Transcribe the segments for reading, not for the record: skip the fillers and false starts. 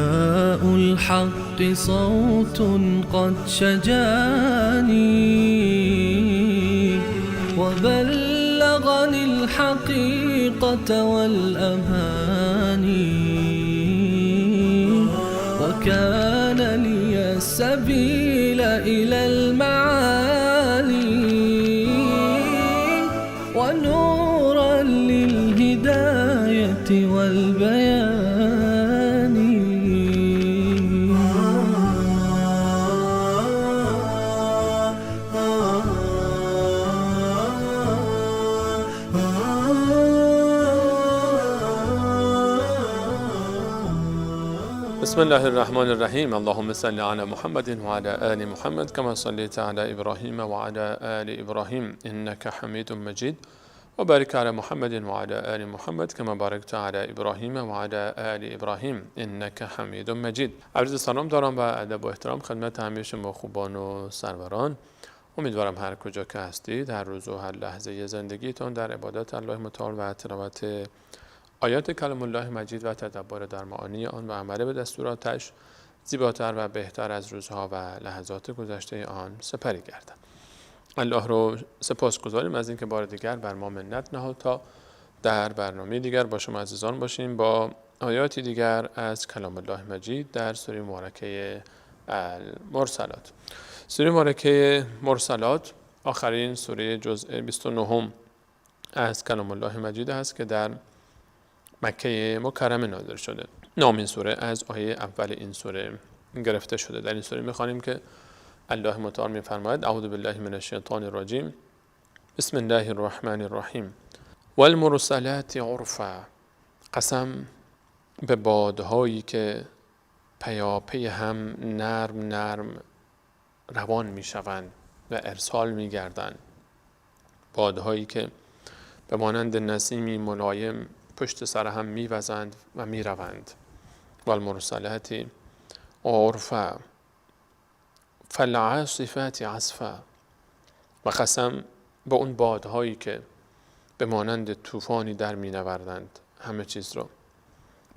نداء الحق صوت قد شجاني وبلغني الحقيقة والأماني وكان لي السبيل إلى المعالي ونورا للهداية والبيان. بسم الله الرحمن الرحیم. اللهم صل علی محمد و علی آل محمد کما صلیت علی ابراهیم و علی آل ابراهیم انک حمید مجید و بارک علی محمد و علی آل محمد کما بارکت علی ابراهیم و علی آل ابراهیم انک حمید مجید. عرض سلام دارم و ادب و احترام خدمت همه شما خوبان و سروران. امیدوارم هر کجا که هستید، هر روز و هر لحظه زندگیتون در عبادت الله متعال و تلاوت آیات کلام الله مجید و تدبر در معانی آن و عمل به دستوراتش زیباتر و بهتر از روزها و لحظات گذشته آن سپری گردد. الله رو سپاسگزاریم از اینکه بار دیگر بر ما منت نهاد تا در برنامه دیگر با شما عزیزان باشیم با آیاتی دیگر از کلام الله مجید در سوره مبارکه المرسلات. سوره مبارکه مرسلات آخرین سوره جزء 29 از کلام الله مجید است که در مکه مکرمه نازل شده. نام این سوره از آیه اول این سوره گرفته شده. در این سوره می‌خوانیم که الله متعال می‌فرماید: اعوذ بالله من الشیطان الرجیم، بسم الله الرحمن الرحیم، والمرسلات عرفا. قسم به بادهایی که پیاپی هم نرم نرم روان می‌شوند و ارسال می‌گردند، بادهایی که به مانند نسیمی ملایم پشت سر هم می‌وزند و می‌روند. والمرسلات عرفا فالعاصفات عصفا. و قسم به اون بادهایی که به مانند طوفانی در می‌نوردند همه چیز رو،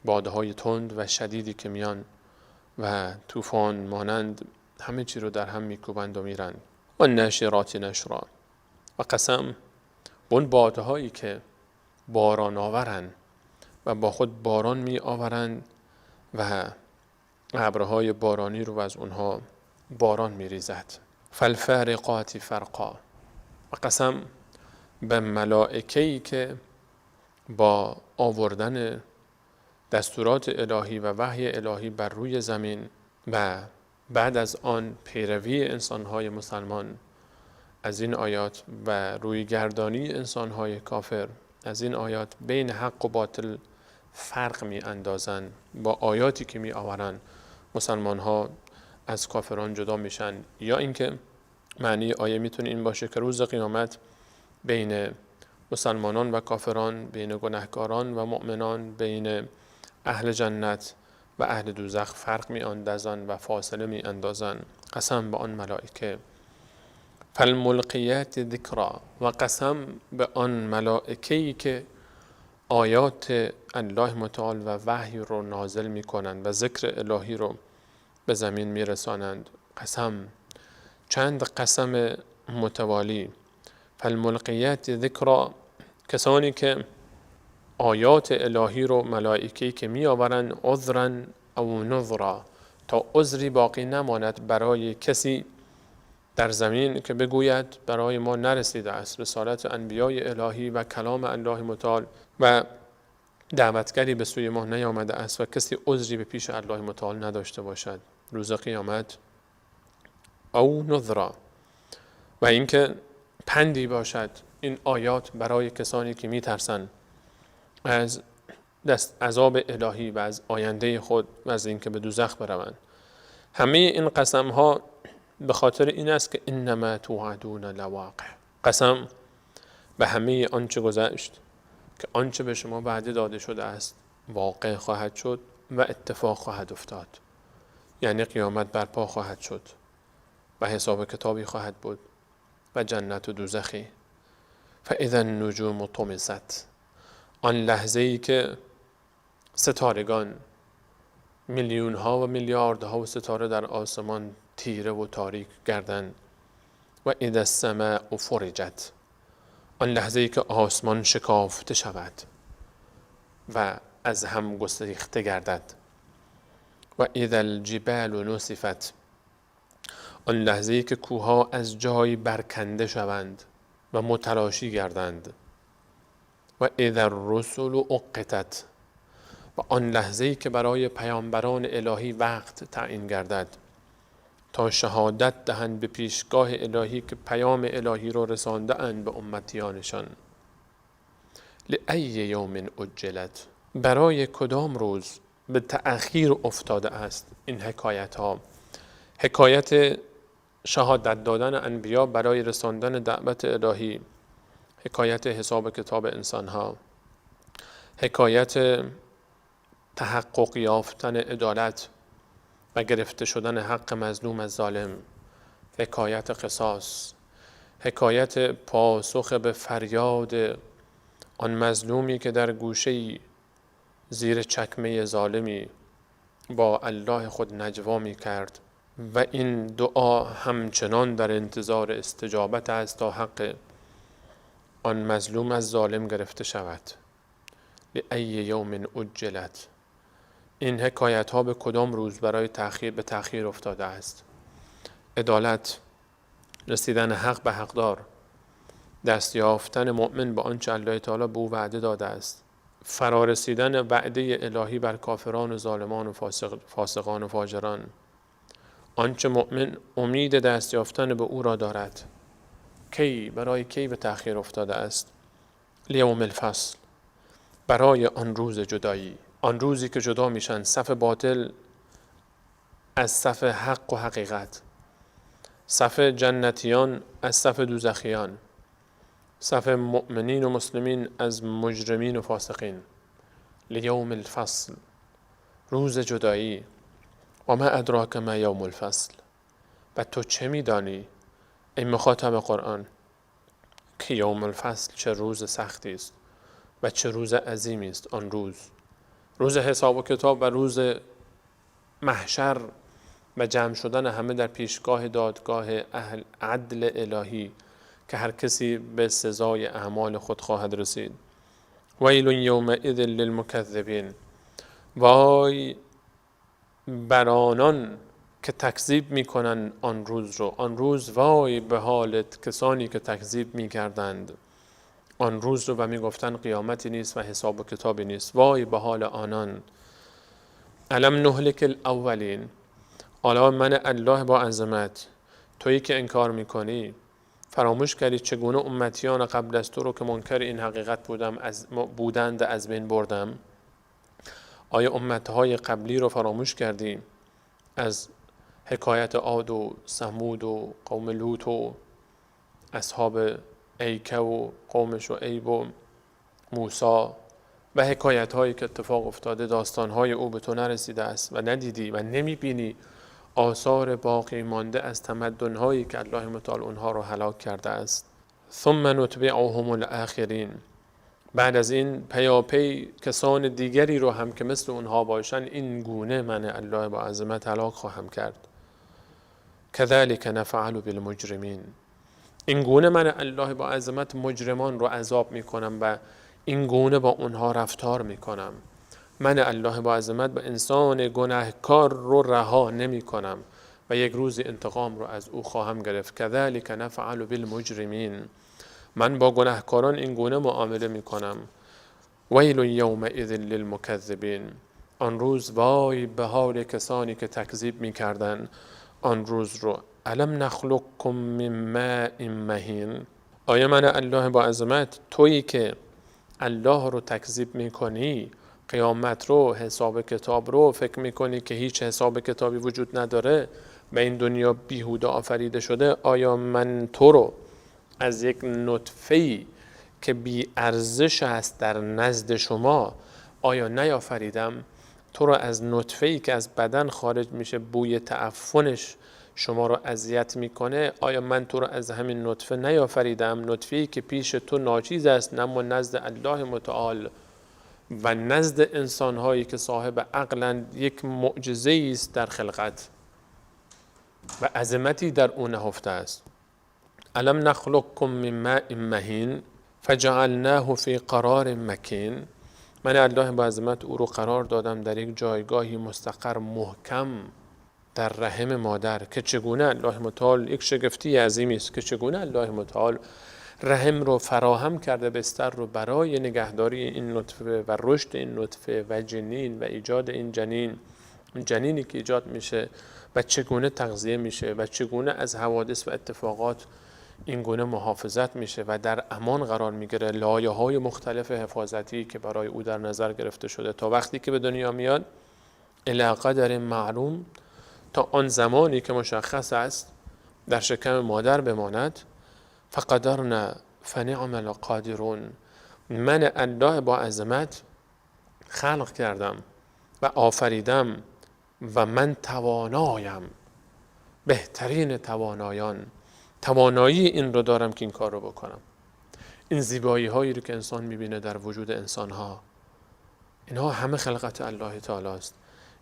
بادهای تند و شدیدی که میان و طوفان مانند همه چیز رو در هم می‌کوبند و میرند. والناشرات نشرا. و قسم به اون بادهایی که باران آورند و با خود باران می آورند و ابرهای بارانی رو از اونها باران می ریزد. فالفارقات فرقا. و قسم به ملائکه‌ای که با آوردن دستورات الهی و وحی الهی بر روی زمین و بعد از آن پیروی انسانهای مسلمان از این آیات و رویگردانی انسانهای کافر از این آیات بین حق و باطل فرق می اندازن. با آیاتی که می آورن مسلمان ها از کافران جدا میشن. یا اینکه معنی آیه میتونه این باشه که روز قیامت بین مسلمانان و کافران، بین گناهکاران و مؤمنان، بین اهل جنت و اهل دوزخ فرق می اندازن و فاصله می اندازن. قسم به آن ملائکه. فالملقیات ذکرا. و قسم به آن ملائکه‌ای که آیات الله متعال و وحی رو نازل می‌کنند و ذکر الهی رو به زمین می‌رسانند. قسم، چند قسم متوالی. فالملقیات ذکرا، کسانی که آیات الهی رو، ملائکه‌ای که می‌آورند، عذرا او نذرا، تا عذری باقی نماند برای کسی در زمین که بگوید برای ما نرسیده است رسالت انبیای الهی و کلام الله متعال و دعوتگری به سوی ما نیامده است و کسی عذری به پیش الله متعال نداشته باشد روز قیامت. او نذرا، و اینکه پندی باشد این آیات برای کسانی که میترسند از دست عذاب الهی و از آینده خود و از اینکه به دوزخ بروند. همه این قسم ها به خاطر این است که انما توعدون لواقع. قسم به همه آنچه گذشت که آنچه به شما وعده داده شده است واقع خواهد شد و اتفاق خواهد افتاد، یعنی قیامت برپا خواهد شد و حساب کتابی خواهد بود و جنت و دوزخی. فاذا النجوم طمست، آن لحظه ای که ستارگان میلیون ها و میلیاردها و ستاره در آسمان تیره و تاریک گردند. و اذا السماء فرجت، آن لحظه ای که آسمان شکافته شود و از هم گسیخته گردد. و اذا الجبال نصفت، آن لحظه ای که کوهها از جای برکنده شوند و متلاشی گردند. و اذا الرسل اقتت، و آن لحظه ای که برای پیامبران الهی وقت تعیین گردد تا شهادت دهند به پیشگاه الهی که پیام الهی را رسانده اند به امتیانشان. لأی یوم اجلت، برای کدام روز به تأخیر افتاده است این حکایت ها؟ حکایت شهادت دادن انبیا برای رساندن دعوت الهی، حکایت حساب کتاب انسان ها، حکایت تحقق یافتن عدالت و گرفته شدن حق مظلوم از ظالم، حکایت قصاص، حکایت پاسخ به فریاد آن مظلومی که در گوشه‌ای زیر چکمه ظالمی با الله خود نجوا می کرد و این دعا همچنان در انتظار استجابت است تا حق آن مظلوم از ظالم گرفته شود. لأی یوم اجلت، این حکایت ها به کدام روز برای تأخیر به تأخیر افتاده است؟ عدالت، رسیدن حق به حقدار، دست یافتن مؤمن به آنچه الله تعالی به او وعده داده است، فرارسیدن وعده الهی بر کافران و ظالمان و فاسقان و فاجران، آنچه مؤمن امید دست یافتن به او را دارد، کی برای کی به تأخیر افتاده است؟ لیوم الفصل، برای آن روز جدایی، آن روزی که جدا میشن صف باطل از صف حق و حقیقت، صف جنتیان از صف دوزخیان، صف مؤمنین و مسلمین از مجرمین و فاسقین. لیوم الفصل، روز جدایی. و ما ادراک ما یوم الفصل، و تو چه میدانی ای مخاطب قرآن که یوم الفصل چه روز سختی است و چه روز عظیمی است؟ آن روز، روز حساب و کتاب و روز محشر و جمع شدن همه در پیشگاه دادگاه اهل عدل الهی که هر کسی به سزای اعمال خود خواهد رسید. ویل یومئذ للمکذبین، وای بر آنان که تکذیب میکنن آن روز رو. آن روز وای به حالت کسانی که تکذیب میکردند آن روز رو و میگفتن قیامتی نیست و حساب و کتابی نیست. وای به حال آنان. الم نهلک الاولین، حالا من الله با عظمت، تویی که انکار میکنی، فراموش کردی چگونه امتیان قبل از تو رو که منکر این حقیقت بودند از بین بردم؟ آیا امتهای قبلی رو فراموش کردی؟ از حکایت عاد و ثمود و قوم لوط و اصحاب ایکه و قوم شعیب و موسی و حکایت هایی که اتفاق افتاده، داستان های او به تو نرسیده است و ندیدی و نمیبینی آثار باقی مانده از تمدن هایی که الله متعال اونها رو هلاک کرده است. ثم نتبعهم الاخرین، بعد از این پیاپی کسان دیگری رو هم که مثل اونها باشن این گونه من الله با عظمت هلاک خواهم کرد. کذلک نفعل بالمجرمین، این گونه من الله با عظمت مجرمان رو عذاب میکنم و این گونه با اونها رفتار میکنم. من الله با عظمت با انسان گناهکار رو رها نمی کنم و یک روز انتقام رو از او خواهم گرفت. کذلک نفعل بالمجرمین، من با گناهکاران این گونه معامله می کنم. ویل یومئذ للمکذبین، آن روز وای به حال کسانی که تکذیب می کردن آن روز رو. الم نخلقکم من ماء مهین، آیا من الله با عظمت تویی که الله رو تکذیب می کنی، قیامت رو، حساب کتاب رو، فکر میکنی که هیچ حساب کتابی وجود نداره و این دنیا بیهوده آفریده شده، آیا من تو رو از یک نطفه‌ای که بی ارزش است در نزد شما آیا نیافریدم؟ تو رو از نطفه‌ای که از بدن خارج میشه، بوی تعفنش شما رو اذیت میکنه، آیا من تو رو از همین نطفه نیافریدم؟ نطفه‌ای که پیش تو ناچیز است اما نزد الله متعال و نزد انسانهایی که صاحب عقلند یک معجزه است در خلقت و عظمتی در او نهفته است. الم نخلقکم من ماء مهین فجعلناه فی قرار مکین. من الله با عظمت او رو قرار دادم در یک جایگاهی مستقر محکم در رحم مادر، که چگونه الله متعال یک شگفتی عظیمی است که چگونه الله متعال رحم رو فراهم کرده، بستر رو برای نگهداری این نطفه و رشد این نطفه و جنین و ایجاد این جنین، جنینی که ایجاد میشه و چگونه تغذیه میشه و چگونه از حوادث و اتفاقات این گونه محافظت میشه و در امان قرار میگیره. لایه های مختلف حفاظتی که برای او در نظر گرفته شده تا وقتی که به دنیا میاد، الی قدر معلوم، تا آن زمانی که مشخص است در شکم مادر بماند. فقدرنا فنعم القادرون. من الله با عظمت خلق کردم و آفریدم و من توانایم، بهترین توانایان، توانایی این رو دارم که این کار رو بکنم. این زیبایی هایی رو که انسان میبینه در وجود انسان ها، اینها همه خلقت الله تعالی است.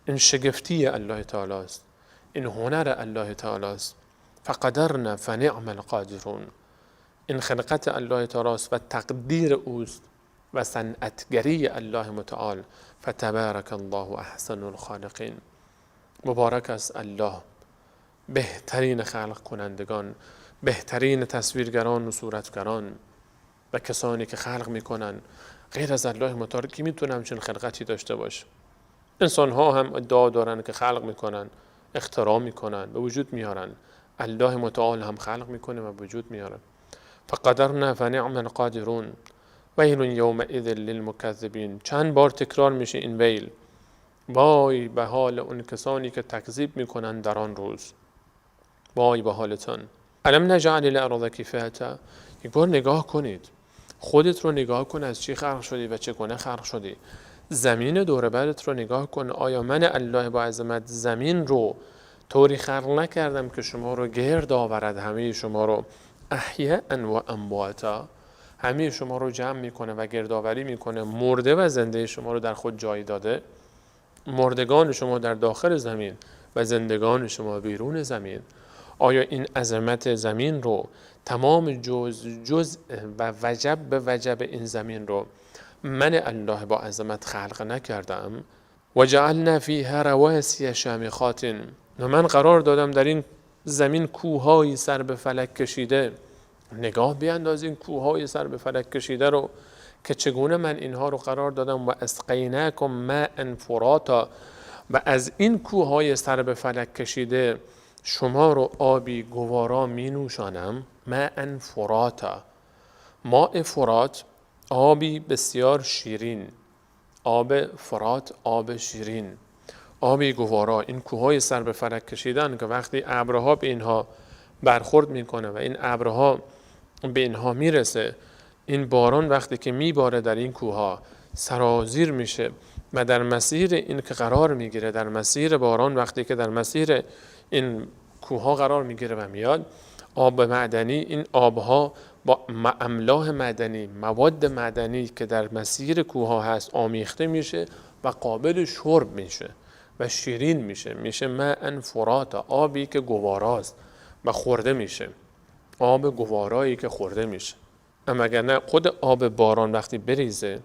این شگفتی الله تعالی است، این هنر الله تعالی است. فقدرنا فنعم القادرون. این خلقت الله تعالی است و تقدیر اوست و صنعتگری الله متعال. فتبارک الله احسن الخالقین. مبارک است الله، بهترین خلق کنندگان، بهترین تصویرگران و صورتگران و کسانی که خلق میکنن. غیر از الله متعال کی میتونه همچین خلقتی داشته باشه؟ انسان ها هم ادعا دارن که خلق میکنن، اختراع میکنن، به وجود میارن. الله متعال هم خلق میکنه و وجود میاره. فقدرنا فنعم القادرون. ویل یومئذ للمکذبین. چند بار تکرار میشه این ویل. وای به حال اون کسانی که تکذیب میکنن در آن روز، وای به حالتان. الم نجعل الارض کفاتا. یک بار نگاه کنید، خودت رو نگاه کن، از چی خلق شدی و چگونه خلق شدی. زمین دور برت رو نگاه کن. آیا من الله با عظمت زمین رو طوری خلق نکردم که شما رو گرد آورد، همه شما رو احیاء و امواتا، همه شما رو جمع میکنه و گردآوری میکنه، مرده و زنده شما رو در خود جای داده، مردگان شما در داخل زمین و زندگان شما بیرون زمین. آیا این عظمت زمین رو، تمام جزء و وجب به وجب این زمین رو من الله با عظمت خلق نکردم؟ و جعلنا فیها رواسی شامخات. و من قرار دادم در این زمین کوه‌های سر به فلک کشیده. نگاه بیاندازین کوه‌های سر به فلک کشیده رو که چگونه من اینها رو قرار دادم. و اسقیناکم ماء فراتا. و از این کوه‌های سر به فلک کشیده شما رو آبی گوارا می نوشانم. ماء فراتا، ماء فرات، آبی بسیار شیرین، آب فرات، آب شیرین، آبی گوارا. این کوه‌های سر به فلک کشیدن که وقتی ابرها به اینها برخورد میکنه و این ابرها به اینها میرسه، این باران وقتی که میباره در این کوه‌ها سرازیر میشه و در مسیر این که قرار میگیره، در مسیر باران وقتی که در مسیر این کوه‌ها قرار میگیره و میاد آب معدنی، این آبها با املاح معدنی، مواد معدنی که در مسیر کوه‌ها هست آمیخته میشه و قابل شرب میشه و شیرین میشه. میشه ماء فرات، آبی که گواراست و خورده میشه، آب گوارایی که خورده میشه. اما اگر نه، خود آب باران وقتی بریزه،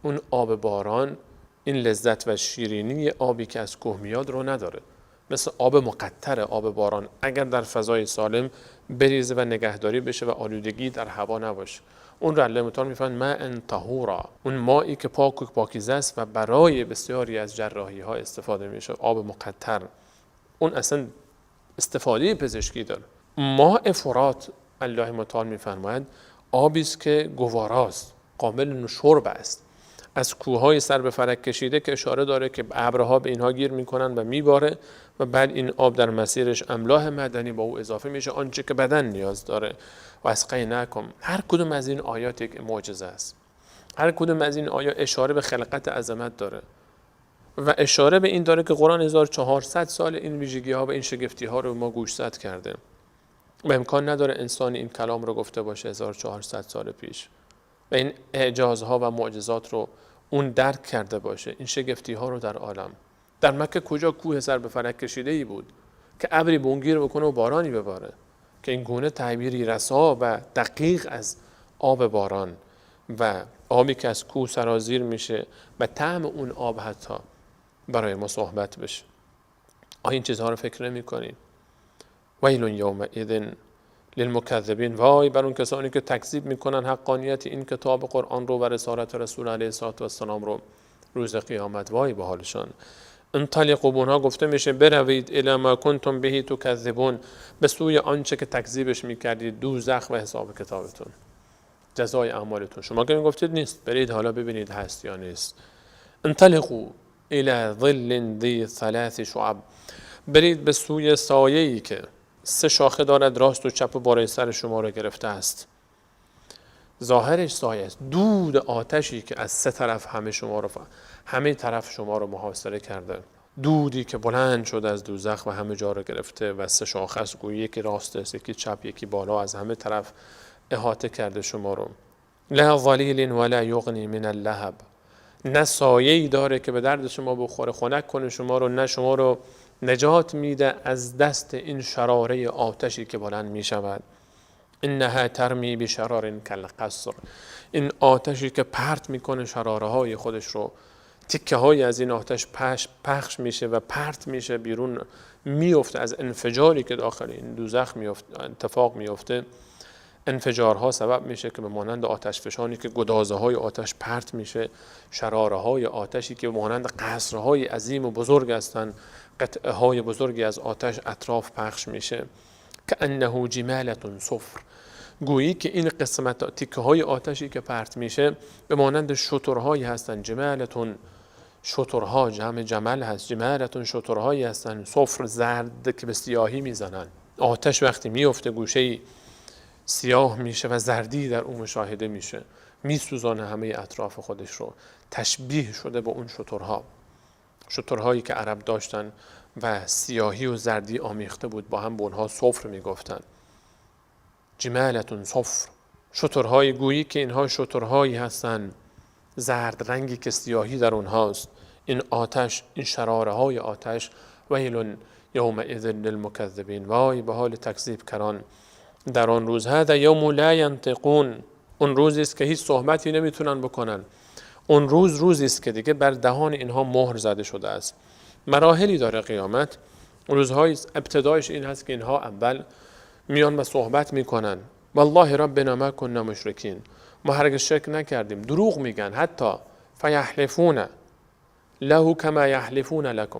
اون آب باران این لذت و شیرینی آبی که از کوه میاد رو نداره. مثل آب مقطر آب باران اگر در فضای سالم بریزه و نگهداری بشه و آلودگی در هوا نباشه، اون رو الله متعال میفرماید ماء طهورا، اون مایی که پاک و پاکیزه است و برای بسیاری از جراحی ها استفاده میشه. آب مقطر اون اصلا استفاده پزشکی داره. ماء فرات الله متعال میفرماید آبی است که گواراست، قابل شرب است، از کوههای سر به فلک کشیده که اشاره داره که ابرها به اینها گیر میکنن و میباره و بعد این آب در مسیرش املاح معدنی با او اضافه میشه، آنچه که بدن نیاز داره. و اسقیناکم. هر کدوم از این آیات یک معجزه است. هر کدوم از این آیات اشاره به خلقت عظمت داره و اشاره به این داره که قرآن 1400 سال این ویژگی ها و این شگفتی ها رو ما گوشزد کرده و امکان نداره انسان این کلام رو گفته باشه 1400 سال پیش و این اعجازها و معجزات رو اون درک کرده باشه این شگفتی ها رو در عالم. در مکه کجا کوه سر به فلک کشیده ای بود که ابری بونگیر بکنه و بارانی بباره، که این گونه تعبیری رسا و دقیق از آب باران و آبی که از کوه سرازیر میشه و طعم اون آب حتی برای ما صحبت بشه. آیا این چیزها رو فکر نمی کنیم؟ ویل یومئذ للمکذبین، وای بر اون کسانی که تکذیب میکنن حقانیت این کتاب قرآن رو و رسالت رسول علیه الصلاة والسلام رو روز قیامت، وای به حالشان. انطلقوا، به اونها گفته میشه بروید، الی ما کنتم به تکذبون، به سوی آنچه که تکذیبش میکردید، دوزخ و حساب کتابتون، جزای اعمالتون. شما که میگفتید نیست، برید حالا ببینید هست یا نیست. انطلقوا الی ظل ذی ثلاث شعب، برید به سوی سایه‌ای که سه شاخه دارد، راست و چپ و بالای سر شما را گرفته است. ظاهرش سایه است، دود آتشی که از سه طرف همه طرف شما رو محاصره کرده، دودی که بلند شده از دوزخ و همه جا رو گرفته و سه شاخه است، گویی یکی راست است، یکی چپ، یکی بالا، از همه طرف احاطه کرده شما رو. لا ظلیل ولا یغنی من اللهب، نه سایه‌ای داره که به درد شما بخوره، خنک کنه شما رو، نه شما رو نجات میده از دست این شراره آتشی که بلند میشود. انها ترمی بشرار کالقصر، این آتشی که پرت میکنه شراره های خودش رو، تکه های از این آتش پخش میشه و پرت میشه بیرون، میفته از انفجاری که داخل این دوزخ اتفاق میفته. انفجارها سبب میشه که به مانند آتش فشانی که گدازه های آتش پرت میشه، شراره های آتشی که مانند قصرهای عظیم و بزرگ هستند، قطعه های بزرگی از آتش اطراف پخش میشه. کأنه جمالة صفر، گویی که این قسمت تیکه های آتشی که پرت میشه به مانند شترهایی هستند. جمالة، شترها جمع جمل هست، جمالة شترهایی هستند، صفر زرد که به سیاهی میزنن. آتش وقتی میفته گوشه سیاه میشه و زردی در اون مشاهده میشه، میسوزانه همه اطراف خودش رو. تشبیه شده با اون شترها، شترهایی که عرب داشتن و سیاهی و زردی آمیخته بود با هم، به اونها صفر میگفتن. جمالة صفر، شترهای، گویی که اینها شترهایی هستن زرد رنگی که سیاهی در اونهاست. این آتش، این شراره های آتش، ویل یومئذ للمکذبین، وای به حال تکذیب کران در آن روز. هذا یوم لا ینطقون، اون روزی است که هیچ صحبتی نمیتونن بکنن. اون روز روزی است که دیگه بر دهان اینها مهر زده شده است. مراحلی داره قیامت. روزهای ابتدایش این هست که اینها اول میان و صحبت میکنن، والله ربنا ما كنا مشرکین، ما هرگز شرک نکردیم. دروغ میگن، حتی فیحلفون له کما یحلفون لکم،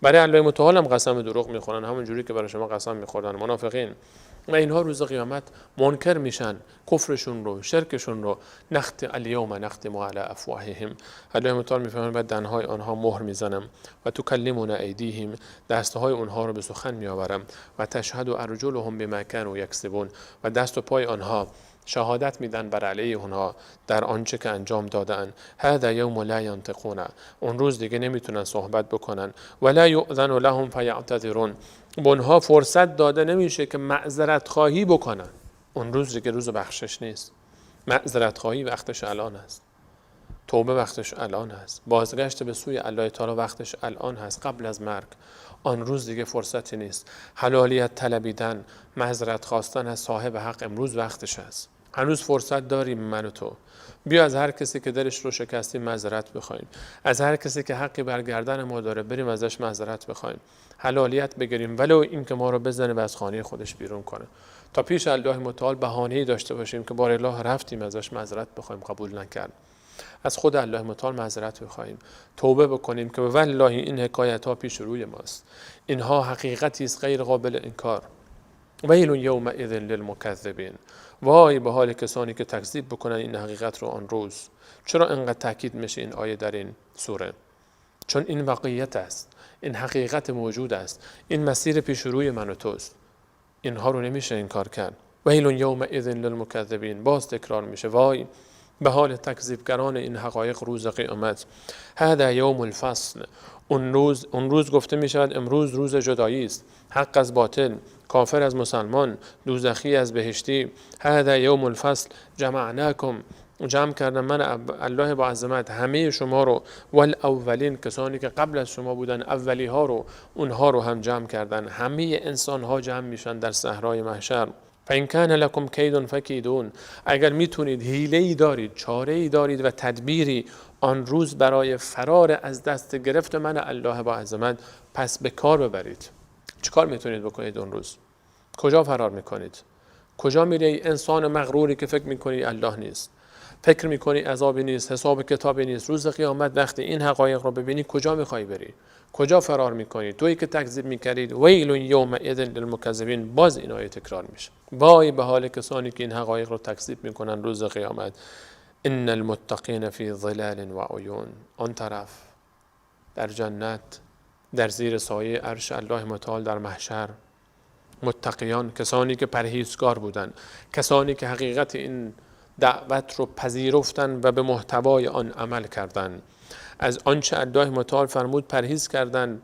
برای الله متعال هم قسم دروغ میخورن، همون جوری که برای شما قسم میخوردن منافقین. و اینها روز قیامت منکر میشن کفرشون رو، شرکشون رو. نخت الیوم نختم علی افواههم، الله متعال میفرماید بعد دهنهای آنها مهر میزنم، و تکلمون ایدیهم، دستهای اونها رو به سخن میآورم، و تشهد ارجلهم بما كانوا یکسبون، و دست و پای آنها شهادت میدن بر علیه اونها در آنچه که انجام دادن. هذا یوم لا ینطقون، اون روز دیگه نمیتونن صحبت بکنن. ولا یؤذن لهم فیعتذرون، به اونها فرصت داده نمیشه که معذرت خواهی بکنن. اون روز دیگه روز بخشش نیست، معذرت خواهی وقتش الان است، توبه وقتش الان هست، بازگشت به سوی الله تعالی وقتش الان هست، قبل از مرگ. آن روز دیگه فرصتی نیست. حلالیت طلبیدن، معذرت خواستن از صاحب حق امروز وقتش هست. هنوز فرصت داریم من و تو. بیا از هر کسی که دلش رو شکستیم معذرت بخوایم، از هر کسی که حقی بر گردن ما داره بریم ازش معذرت بخوایم، حلالیت بگیریم، ولو این که ما رو بزنه و از خانه خودش بیرون کنه، تا پیش الله متعال بهانه‌ای داشته باشیم که بار الله رفتیم ازش معذرت بخوایم، قبول نکرد. از خود الله متعال معذرت بخوایم، توبه بکنیم که والله این حکایت ها پیش روی ماست، اینها حقیقتی است غیر قابل انکار. ویل یومئذ للمکذبین، وای به حال کسانی که تکذیب بکنن این حقیقت رو آن روز. چرا انقدر تاکید میشه این آیه در این سوره؟ چون این واقعیت است، این حقیقت موجود است، این مسیر پیش روی من و توست، اینها رو نمیشه انکار کرد. ویل یومئذ للمکذبین، باز تکرار میشه، وای به حال تکذیبگران این حقایق روز قیامت. هذا یوم الفصل، اون روز گفته می شود امروز روز جدایی است، حق از باطل، کافر از مسلمان، دوزخی از بهشتی. هذا یوم الفصل جمعناکم، جمع کردم من الله با عظمت همه شما رو، والاولین، کسانی که قبل از شما بودن، اولی ها رو، اونها رو هم جمع کردن. همه انسان ها جمع میشن در صحرای محشر. فان کان لکم کید فکیدون، اگر میتونید حیله‌ای دارید، چاره‌ای دارید و تدبیری آن روز برای فرار از دست گرفت من الله با عظمت، پس به کار ببرید. چیکار میتونید بکنید اون روز؟ کجا فرار میکنید؟ کجا میری انسان مغروری که فکر میکنی الله نیست، فکر میکنی عذابی نیست، حساب کتابی نیست؟ روز قیامت وقتی این حقایق رو ببینی کجا میخوای بری؟ کجا فرار میکنی؟ تویی که تکذیب میکردید، ویل یومئذ للمکذبین، باز این آیه تکرار میشه. وای به حال کسانی که این حقایق رو تکذیب میکنن روز قیامت. ان المتقین فی ظلال و عیون، آن طرف در جنت، در زیر سایه عرش الله متعال در محشر، متقیان، کسانی که پرهیزگار بودند، کسانی که حقیقت این دعوت رو پذیرفتن و به محتوای آن عمل کردند، از آنچه الله متعال فرمود پرهیز کردند،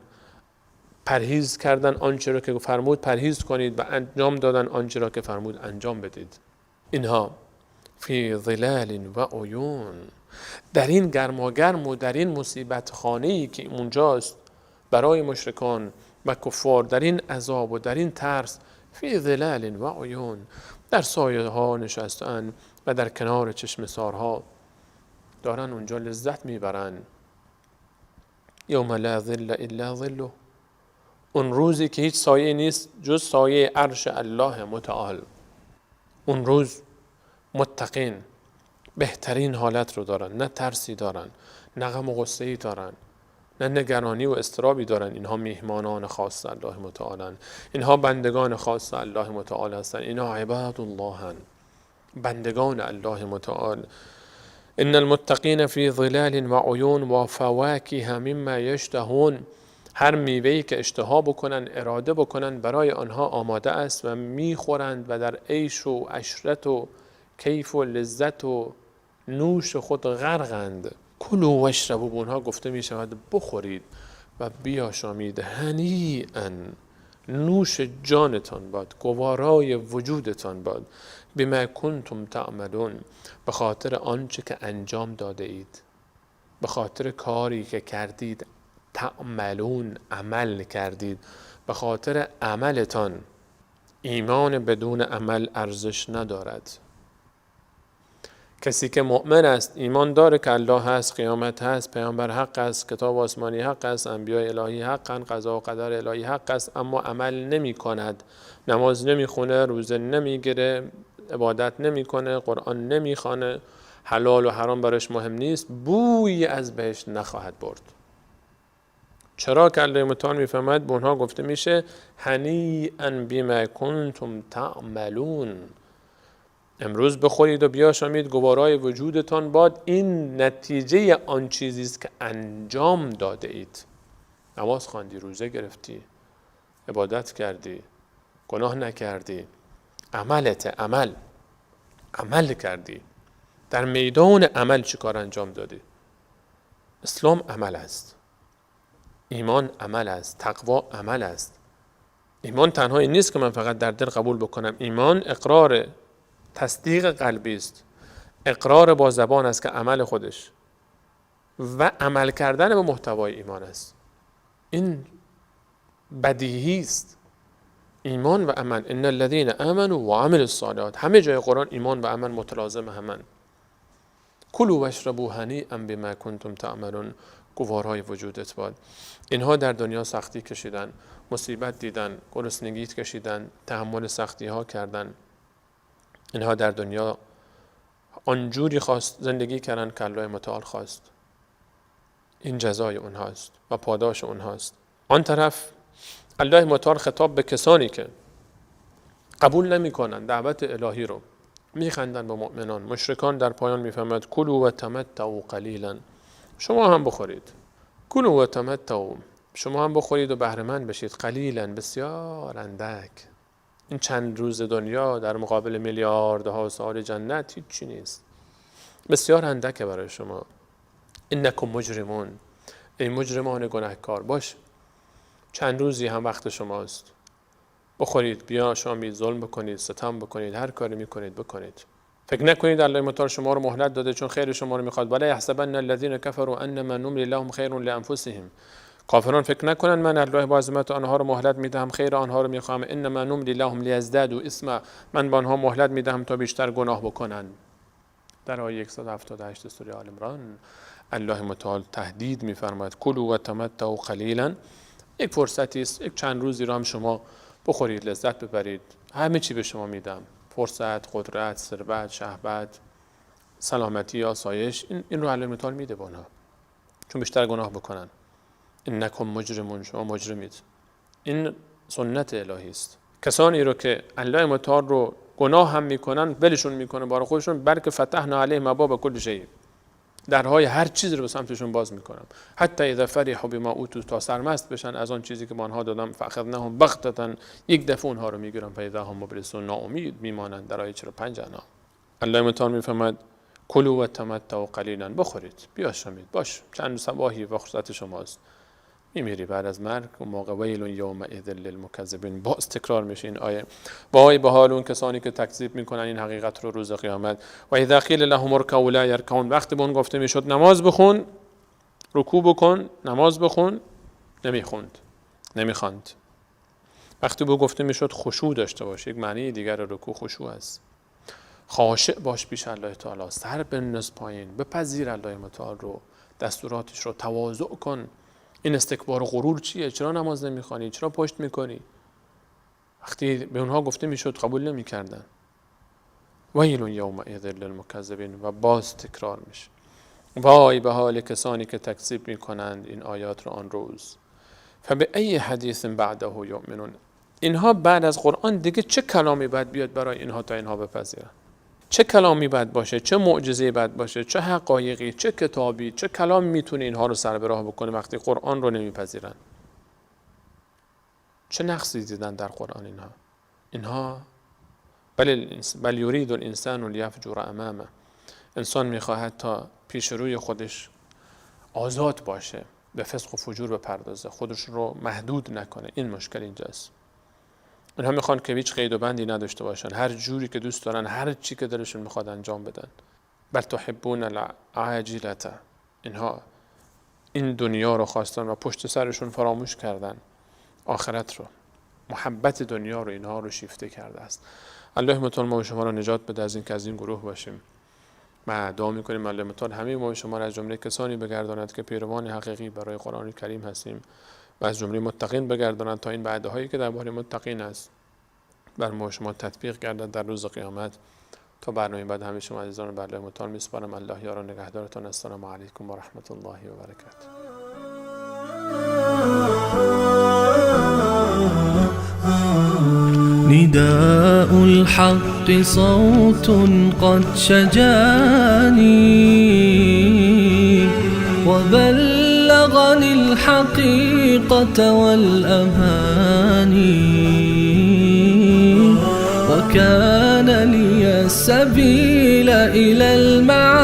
پرهیز کردن آنچه را که فرمود پرهیز کنید و انجام دادن آنچه را که فرمود انجام بدید. اینها فی ظلال و عیون، در این گرماگرم و در این مصیبت خانه‌ای که اونجاست برای مشرکان و کفار، در این عذاب و در این ترس، فی ظلال و عیون، در سایه ها نشستن و در کنار چشم سارها دارن اونجا لذت میبرن. یوم لا ظل الا ظله، اون روزی که هیچ سایه نیست جز سایه عرش الله متعال. اون روز متقین بهترین حالت رو دارن، نه ترسی دارن، نه غم و غصه‌ای دارن، نه نگرانی و اضطرابی دارن. اینها میهمانان خاص الله متعالن، اینها بندگان خاص الله متعال هستن، اینها عباد اللهن، بندگان الله متعال. ان المتقین فی ظلال و عیون و فواکه مما یشتهون، هر میوه‌ای که اشتها بکنن، اراده بکنن، برای آنها آماده است و میخورند و در عیش و عشرت و کیف و لذت و نوش خود غرقند. کلوا واشربوا، به اونها گفته می شود بخورید و بیاشامید، هنیئا، نوش جانتان باد، گوارای وجودتان باد، بما کنتم تعملون، به خاطر آنچه که انجام داده اید، به خاطر کاری که کردید، تعملون، عمل کردید، به خاطر عملتان. ایمان بدون عمل ارزش ندارد. کسی که مؤمن است، ایمان داره که الله هست، قیامت هست، پیامبر حق است، کتاب آسمانی حق است، انبیاء الهی حقن، قضا و قدر الهی حق است، اما عمل نمی کند، نماز نمی خونه، روزه نمی گیره، عبادت نمی کنه، قرآن نمی خوانه، حلال و حرام براش مهم نیست، بویی از بهشت نخواهد برد. چرا که الله متعال میفرماید به اونها گفته میشه هنیئا بما کنتم تعملون، امروز بخورید و بیاشامید، گوارای وجودتان باد، این نتیجه آن چیزی است که انجام داده اید. نماز خواندی، روزه گرفتی، عبادت کردی، گناه نکردی، عملت، عمل کردی، در میدان عمل چی کار انجام دادی؟ اسلام عمل است، ایمان عمل است، تقوا عمل است. ایمان تنها این نیست که من فقط در دل قبول بکنم. ایمان اقرار، تصدیق قلبی است، اقرار با زبان است که عمل خودش و عمل کردن به محتوای ایمان است. این بدیهی است، ایمان و عمل. ان الذين آمنوا وعملوا الصالحات، همه جای قرآن ایمان و عمل متلازم همن. کلوا واشربوا هنیئا بما کنتم تعملون، گوارهای وجودت باد. اینها در دنیا سختی کشیدن، مصیبت دیدن، گرسنگی کشیدن، تحمل سختی ها کردن. اینها در دنیا آنجوری خواست زندگی کردن که الله متعال خواست. این جزای اونهاست و پاداش اونهاست. آن طرف الله متعال خطاب به کسانی که قبول نمی کنن دعوت الهی رو، میخندن با مؤمنان، مشرکان، در پایان میفهمد کلوا و تمتعوا قلیلا، شما هم بخورید. کلوا و تمتعوا، شما هم بخورید و بهره مند بشید، قلیلا، بسیار اندک. این چند روز دنیا در مقابل میلیاردها سال جنت هیچی نیست، بسیار اندکه برای شما. انکم مجرمون، ای مجرمان گناهکار، باش چند روزی هم وقت شماست، بخورید، بیاشامید، ظلم بکنید، ستم بکنید، هر کاری میکنید بکنید. فکر نکنید الله متعال شما رو مهلت داده چون خیر شما رو میخواد. ولا یحسبن الذین کفروا انما نملی لهم خیر لانفسهم. کافران فکر نکنن من الله با عظمت آنها رو مهلت میدهم، خیر آنها رو میخوام. انما نملی لهم لیزدادوا اثما، من با آنها مهلت میدهم تا بیشتر گناه بکنن. در آیه 178 سوره آل عمران الله متعال تهدید میفرماید کلوا و تمتعوا قلیلا. یک فرصتی است، یک چند روزی رو هم شما بخورید، لذت ببرید، همه چی به شما میدم، فرصت، قدرت، ثروت، شهوت، سلامتی، آسایش، این رو الله متعال میده به آنها چون بیشتر گناه بکنن. انکم مجرمون، شما مجرمید. این سنت الهی است. کسانی رو که الله متعال رو گناه هم میکنن ولشون میکنه بار خودشون، بلکه فتحنا علیهم ابواب کل شیء، درهای هر چیز رو به سمتشون باز میکنم. حتی اذا فرحوا بما اوتوا، تا سرمست بشن از آن چیزی که به آنها دادم، فاخذناهم بغتة، یک دفعه اونها رو میگیرم، فاذا هم مبلسون، ناامید میمانند. در آیه 45 انعام الله متعال میفرماید کلوا و تمتعوا قلیلا، بخورید، بیاشامید، باش چند صباحی و فرصت شماست، میمیری بعد از مرگ. و موقع ویل یومئذ للمکذبین، باز تکرار میشه این آیه. وای به حال اون کسانی که تکذیب میکنن این حقیقت رو روز قیامت. و اذا قیل لهم ارکعوا لا یرکعون، وقتی به اون گفته میشد نماز بخون، رکوع بکن، نماز بخون، نمیخوند، نمیخواند. وقتی به او گفته میشد خشوع داشته باش، یک معنی دیگر رکوع خشوع است، خاشع باش پیش الله تعالی، سر بنداز پایین، بپذیر الله متعال رو، دستوراتش رو، تواضع کن. این استکبار و غرور چیه؟ چرا نماز نمیخوانی؟ چرا پشت میکنی؟ وقتی به اونها گفته میشد قبول نمیکردن. ویل یومئذ للمکذبین، و باز تکرار میشه. وای به حال کسانی که تکذیب میکنند این آیات رو آن روز. فبأی حدیث بعده یؤمنون. اینها بعد از قرآن دیگه چه کلامی باید بیاد برای اینها تا اینها بپذیرن؟ چه کلامی باید باشه؟ چه معجزه‌ای باید باشه؟ چه حقایقی؟ چه کتابی؟ چه کلام میتونه اینها رو سر به راه بکنه وقتی قرآن رو نمیپذیرن؟ چه نقصی دیدن در قرآن اینها؟ اینها بل یرید الانسان لیفجر امامه، انسان میخواهد تا پیش روی خودش آزاد باشه، به فسق و فجور بپردازه، خودش رو محدود نکنه. این مشکل اینجاست. اینها میخوان که هیچ قید و بندی نداشته باشن، هر جوری که دوست دارن، هر چی که دلشون میخواد انجام بدن. بل تحبون العاجلة، اینها این دنیا رو خواستن و پشت سرشون فراموش کردن آخرت رو، محبت دنیا رو اینها رو شیفته کرده است. الله متعال ما و شما رو نجات بده از این که از این گروه باشیم. ما دعا میکنیم الله متعال همه ما و شما را از جمله کسانی بگرداند که پیروان حقیقی برای قرآن کریم هستیم و از جمله متقین بگرداند تا این وعده هایی که درباره متقین است بر ما و شما تطبیق گردد در روز قیامت. تا برنامه بعد همه شما عزیزان رو بر الله متعال میسپارم. الله یار و نگهدارتان. السلام علیکم و رحمت الله و برکاته. نداء الحق صوت قد شجاني وبلغني الحقيقة والأماني وكان لي السبيل إلى المعاني.